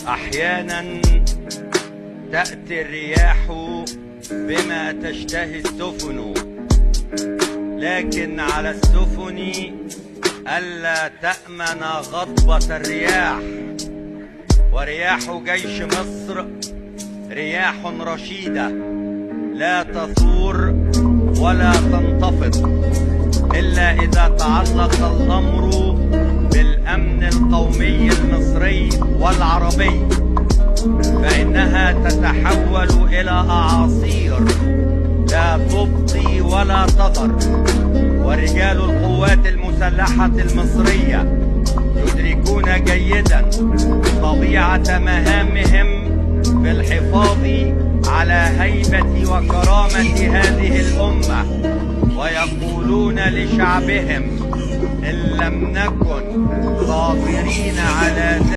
أحيانا تأتي الرياح بما تشتهي السفن، لكن على السفن ألا تأمن غضبة الرياح. ورياح جيش مصر رياح رشيدة لا تثور ولا تنتفض إلا إذا تعلق الأمر بالأمن القومي المصري والعربي، فإنها تتحول إلى أعاصير لا تبقي ولا تذر. ورجال القوات المسلحة المصرية يدركون جيدا طبيعة مهامهم في الحفاظ على هيبة وكرامة هذه الأمة، ويقولون لشعبهم: إن لم نكن قادرين على